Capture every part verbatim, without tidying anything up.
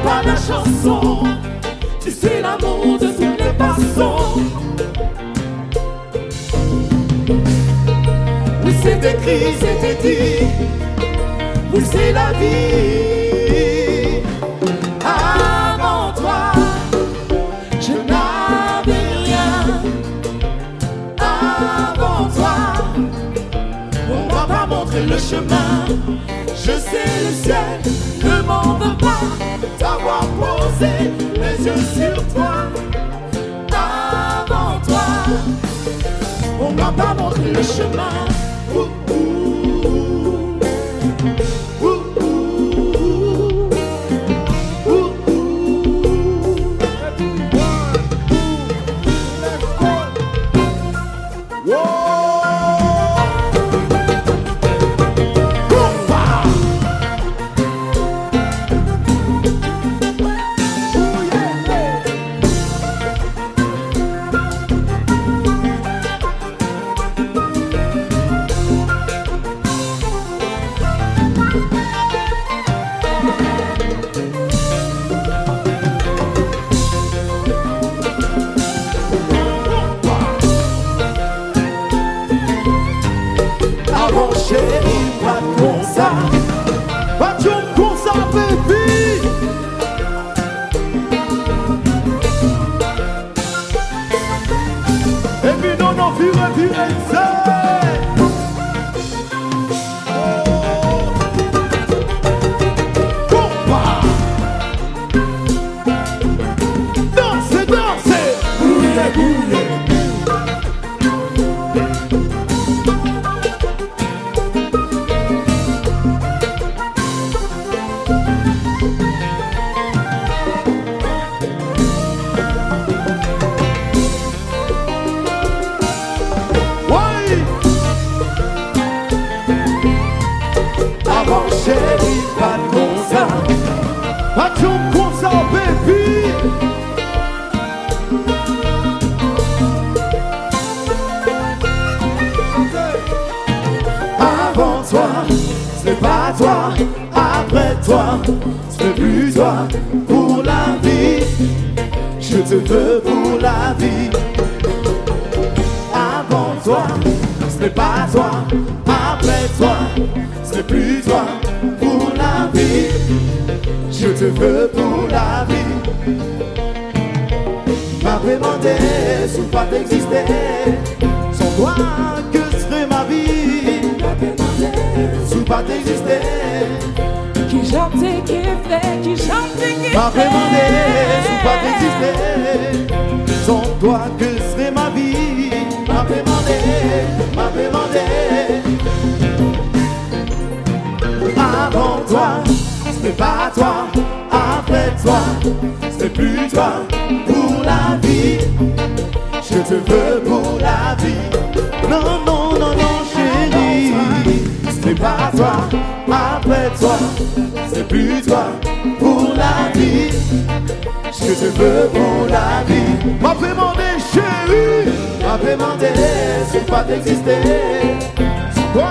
Pas la chanson, tu sais l'amour de toutes les façons. Oui, c'est écrit, c'était dit. Oui, c'est la vie. Avant toi, je n'avais rien. Avant toi, on m'a pas montré le chemin. Je sais le ciel ne m'en veut pas d'avoir posé mes yeux sur toi. Avant toi, on m'a pas montré le chemin. Ouh, ouh, ouh. Ouh, ouh, ouh. Ouh, ouh, ouh. Let's go. Wow! Compa! Avan cheri, pa t konsa. Pa t janm konsa, baby. Epi non, non, vire, vire, se. Konpa. Danse, danse. Boule, boule. Woy! Avan cheri, pa t konsa. Pa t janm konsa, baby. Avant toi, ce n'est pas toi. Après toi, ce n'est plus toi. Pour la vie, je te veux pour la vie. Avant toi, ce n'est pas toi. Après toi, ce n'est plus toi. Pour la vie, je te veux pour la vie. M ap mande si w pa t egziste. Sans toi, que serait ma vie? M ap mande si w pa t egziste. Kijan m te gen fè, kijan m te gen fè. M ap mande si w pa t egziste. Sans toi, que serait ma vie? M ap mande, m ap mande. Avant toi, ce n'est pas toi. Après toi, c'est plus toi. Pour la vie, je te veux pour la vie. Non, non, non, non, chérie, ce n'est pas toi. Après toi, c'est plus toi. Pour la vie, je te veux pour la vie. M ap mande, cheri. M ap mande si w pa t egziste. Sans toi,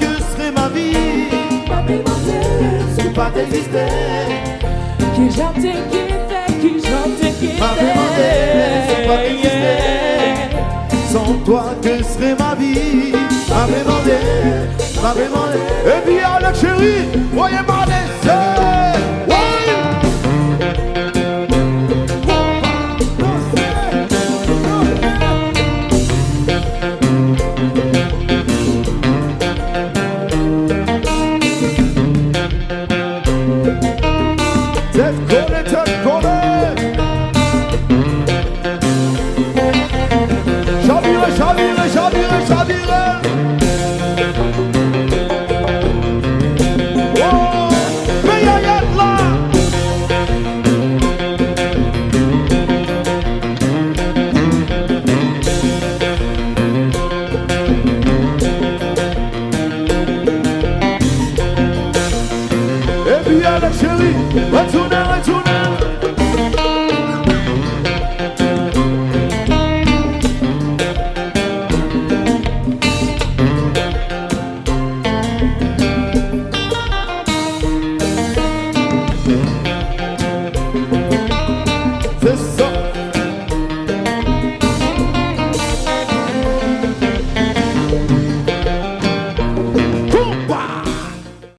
que serait ma vie? M ap mande si w pa t egziste. Kijan m te gen fè, kijan m te gen fè. M ap mande si w pa t egziste. Sans toi, que serait ma vie? M ap mande, m ap mande. Epi Alex cheri, voye m ale. Tèt kole, tèt kole. Chavire, chavire, chavire, chavire. Oh, men yayad la. Epi Alex cheri, mwen di w